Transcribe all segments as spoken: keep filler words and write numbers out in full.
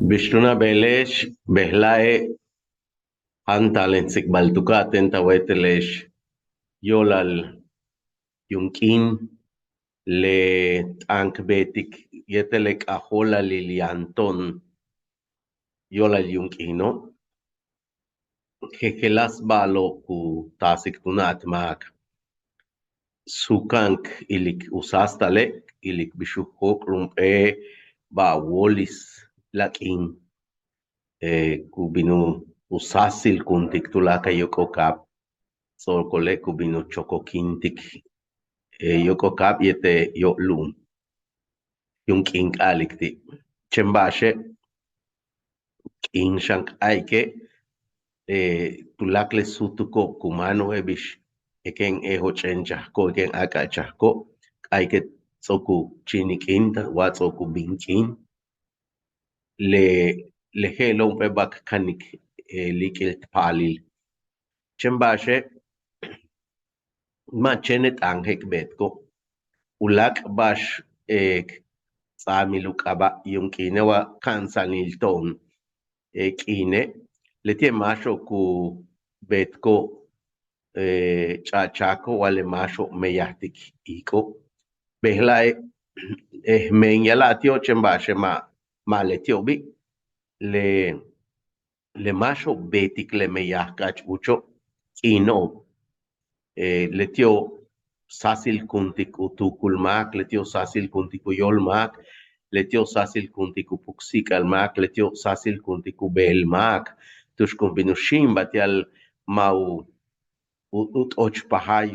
Bix tun a beele'ex, bejla'e' jantal in tsikbaltuka' ten ta wéetele'ex yo'olal yuum k'iin le t'aan k beetik yéetel le k'ajóolalil yaan to'on yo'olal yuum k'iino'. Jejeláas ba'alo' ku taasik tu na'at máak. Suuka'an k ilik u sáastale', k ilik bix u jóok'ol jump'éel ba'al wóolis láak'in, ku bin u sáasilkuntik tuláakal yóok'ol kaab. Ts'o'okole' ku bin u chokokintike' yóok'ol kaab yéetel yo'olal lu'um. Yuum k'iin k a'alik ti'. Chéen ba'axe' k'iin xan k a'alike', tuláakal le súutuko' ku máano'ob je'el bix, e kéen e joch'enchajko', e kéen áak'a'chajko', k a'alike' ts'o'ok u chíinil k'iin wa ts'o'ok u bin k'iin. Le le je'elo' jump'éel ba'al k kanik líik'il t paalil. Chéen ba'axe' ma' chéen le t'aan je'el k beetiko'. U láak' ba'ax k ts'aamil u k'aaba' yuum k'iine' wa ka'ansanil to'on k'iine', leti'e' máaxo'ob ku beetiko' ch'a'achaako' wa le máaxo'ob meyajtik iik'o'. Bejla'e' jmeen ya'ala'al ti'o' chéen ba'axe' ma' ma' leti'obi'. Le le máaxo'ob beetik le meyaj ka'ach úucho' k'iino'ob, leti'o' sáasilkuntik u tuukul máak, leti'o' sáasilkuntik u yóol máak, leti'o' sáasilkuntik u puksi'ik'al máak, leti'o' sáasilkuntik u beel máak, tu'ux kun bin u xíimbal ti'al ma' u u t'ochpajal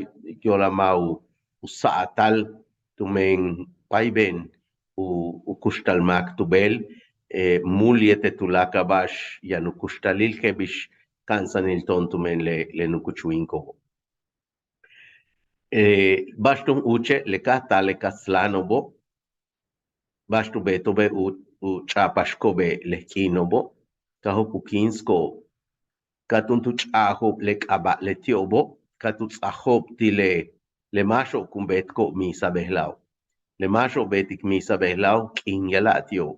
yo'olal ma' u sa'atal tumen páayben u kuxtal máak tu beel múul yéetel tuláakal ba'ax yaan u kuxtalil je'el bix ka'ansanil to'on tumen le le nukuch wíiniko'obo'. Ba'ax túun úuche' le káajtal le kastláano'obo', ba'ax tu beeto'obe' u ch'a'apaxko'obe' le k'iino'obo', ka jóok u kíinsiko'ob ka túun tu ch'a'ajo'ob le k'aaba' leti'obo', ka tu ts'ajo'ob ti' le le máaxo'ob kun beetiko'ob misa bejla'o'. Le máaxo'ob beetik misa bejla'o' k'iin ya'ala'al ti'ob.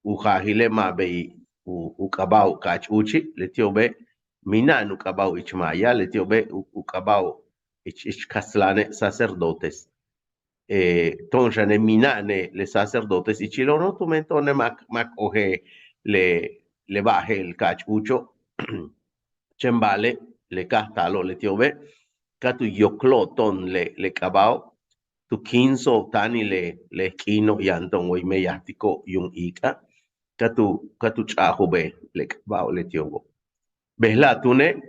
U jaajile' ma' bey u k'aaba'ob ka'ach úuchi', leti'obe' mina'an u k'aaba'ob ich maaya, leti'obe' u k'aaba'ob ich ich kastlane' sacerdotes. To'on xane' mina'ane' le sacerdotes ichilo'ono' tumen to'one' ma' ma' k ojel le le ba'al je'el ka'ach úucho'. Chéen ba'ale' le káajtalo' leti'obe' ka tu yoklo'ob to'on le le k'aaba'o', tu kíinso'ob táanil le le k'iino' yaan to'on way meyajtiko'ob yuum iik'a', ka tu ka tu ch'a'ajo'obe' le k'aaba'o' leti'obo'. Bejla' túune'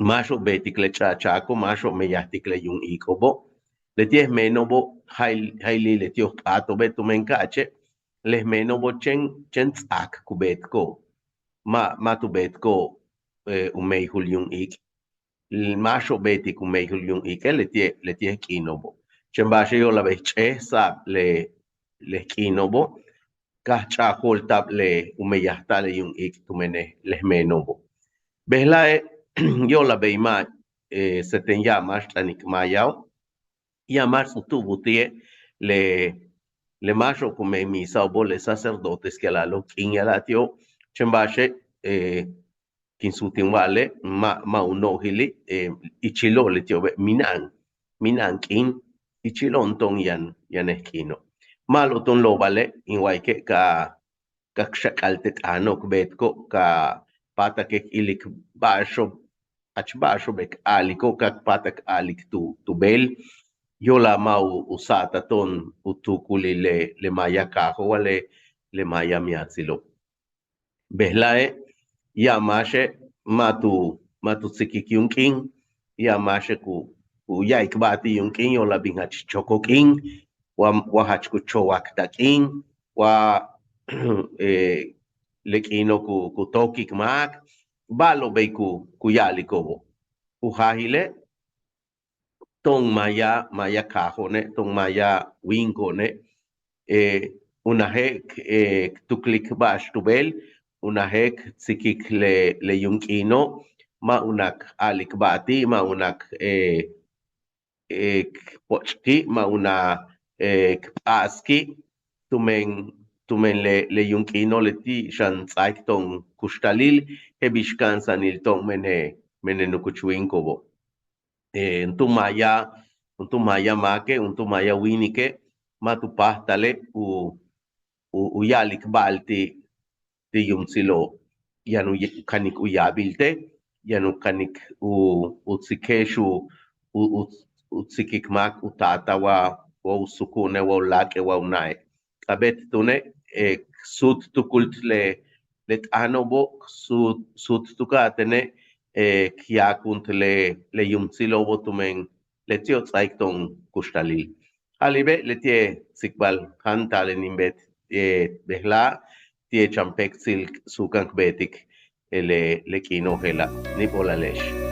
máaxo'ob beetik le ch'a'achaako', máaxo'ob meyajtik le yuum iik'o'obo'. Leti'e' jmeeno'obo' jayli' jayli' leti'ob p'áato'obe' tumen ka'ache' le jmeeno'obo' chéen chéen ts'aak ku beetiko'ob. Ma' ma' tu beetiko'ob u meyjul yuum iik'. Máaxo'ob beetik u meyjul yuum iike' leti'e' leti'e' k'iino'obo'. Chéen ba'axe' yo'olal bey ch'éejsa'ab le le k'iino'obo', ka jch'a'ajo'olta'ab le u meyajta'al le yuum iik' tumen le jmeeno'obo'. Bejla'e' yo'olal bey ma' seten ya'ab máax t'anik maayao', ya'ab máax ts'utu'ub uti'e' le le máaxo'ob ku mey misao'obo', le sacerdotes ki'ala'alo' k'iin ya'ala'al ti'o'. Chéen ba'axe' kin suutin wa'ale' ma' ma' u no'ojili', ichilo'ob leti'obe' mina'an mina'an k'iin, ichilo'on to'on yaan yaan le k'iino'. Ma'alob to'on lóobale' in wa'alike' ka ka k xak'al te' t'aano' k beetiko', ka k páatak k ilik ba'axo'ob jach ba'axo'ob k a'aliko', ka k páatak k a'alik tu tu beel yo'olal ma' u sa'atal to'on u tuukulil le le maaya kaajo' wa le le maaya miatsilo'. Bejla'e' ya'ab máaxe' ma' tu ma' tu tsikik yuum k'iin, ya'ab máaxe' ku ku ya'alikba'al ti' yuum k'iin yo'olal bin jach choko k'iin, wa wa jach ku chowaktal k'iin, wa le k'iino' ku ku tóokik máak, ba'alo'ob bey ku ku ya'aliko'obo'. U jaajile' to'on maaya maaya kaajo'one', to'on maaya wíiniko'one', unaje' k tuklik ba'ax tu beel, unaje' k tsikik le le yuum k'iino', ma' unaj k a'alikba'al ti', ma' unaj k k poch'ki', ma' unaj k p'a'aski', tumen tumen le le yuum k'iino' leti' xan ts'áaik to'on kuxtalil je'el bix ka'ansanil to'on mene mene nukuch wíiniko'obo'. Juntúul maaya juntúul maaya máake' juntúul maaya wíinike' ma' tu páajtale' u u ya'alik ba'al ti' ti' yuumtsilo'ob. Yaan u kanik u yaabilte' yaan u kanik u u tzike'ex u u u tsikik máak u taata' wa wa u suku'une' wa u láake' wa u na'e'. K'a'abéet túune' k suut tukult le le t'aano'obo' k suut suut tuka'aj tene' k yaakunt le le yuumtsilo'obo' tumen leti'o' ts'áaik to'on kuxtalil. Ja'alibe' leti'e' tsikbal janta'alen in beet bejla'a' ti'e' chan péektsil suukan k beetik le le k'iino' je'ela'. Níib óolale'ex.